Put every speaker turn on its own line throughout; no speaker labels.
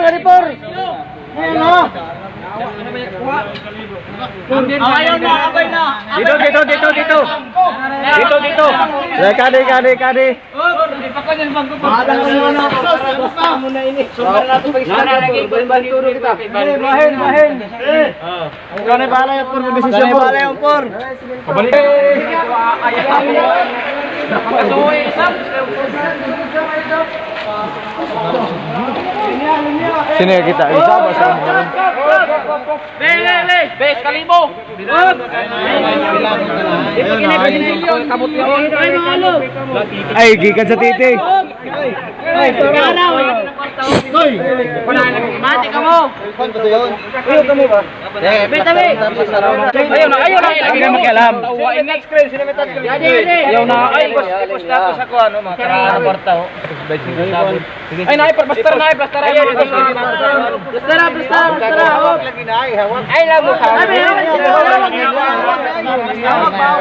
Kani por. Ayan na.
Ayaw na, abay na.
Dito, dito, dito, dito. Dito, dito. Kadi, kadi, kadi. Bahin, bahin. Ikaw na bahala yung por, desisyon por. Bahala yung por. Pabalik. Sino yung kita? Isa ba sa mga?
Be, be, kalibo.
Ay, gikan sa titi. Ay,
Mati ka mo. Ayaw na, ayaw na.
Hindi ka makialam.
Ayaw na, ay, ipos na ako sa kuha, no, mga kwarta, oh. Ay, na, basta na, basta na. Basta na, basta na, basta na, oh. Ay, lang mo ka.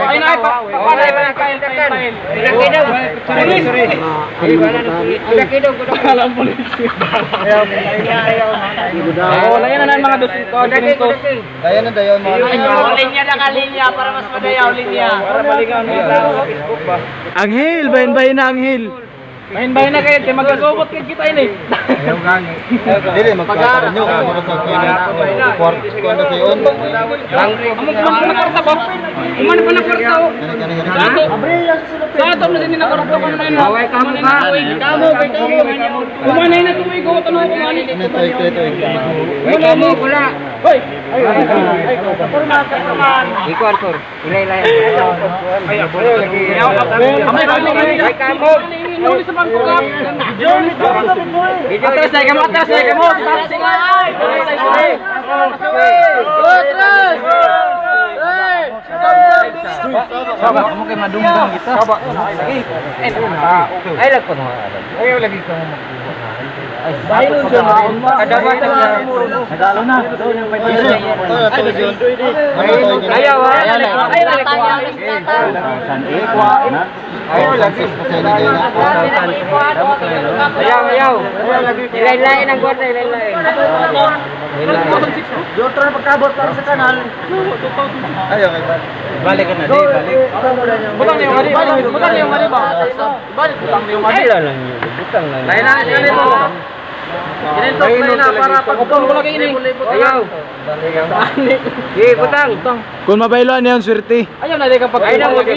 Ay, na, pa, pa, kain, kain, kain. Pulis, Alam, pulis. Oh, lagyan na mga dos ko, ganito.
Dayon na dayon mga.
Linya na ka linya para mas madayaw linya. Para balikan mga tao sa Facebook ba.
Anghel, bahin-bahin na anghel.
Bahin-bahin na kayo, kay magkasubot kayo kita ini.
Dili magkakaroon nyo kung sa kwarto ko na sayon.
Among kumang na kwarta ba? Kuman pa na kwarta oh.
Kani kani kani.
Sa ato. Sa ato na din na kwarta ko na na. Kamo kamo kamo. Kumanay na tuig ko tanong kumanay.
Ito ito ito.
Kamo wala. Hoy. Ay kamo. Inuli sa bangko ka. Atras na kamo, atras na kamo. Atras.
Saba, mo kay madunggang kita. Saba.
Ay lag ko
Ayaw lagi ka mo.
Nagalo na.
Ayaw ah. Ay lag ko.
Ayaw lagi.
Ayaw, ayaw. Ilay-lain ang kwarta, ilay-lain.
Ayaw kay ba.
Balik ka na, di, balik.
Butang niyo mali, butang niyo mali ba? Balik butang niyo mali. Ay lang yun, butang lang. Lain na niyo mo. Ginito na para pag upon ko lagi ini. Ayaw. Sige, butang.
Kung mabayloan niya, swerte.
Ayaw na di ka pag. Ayaw na lagi.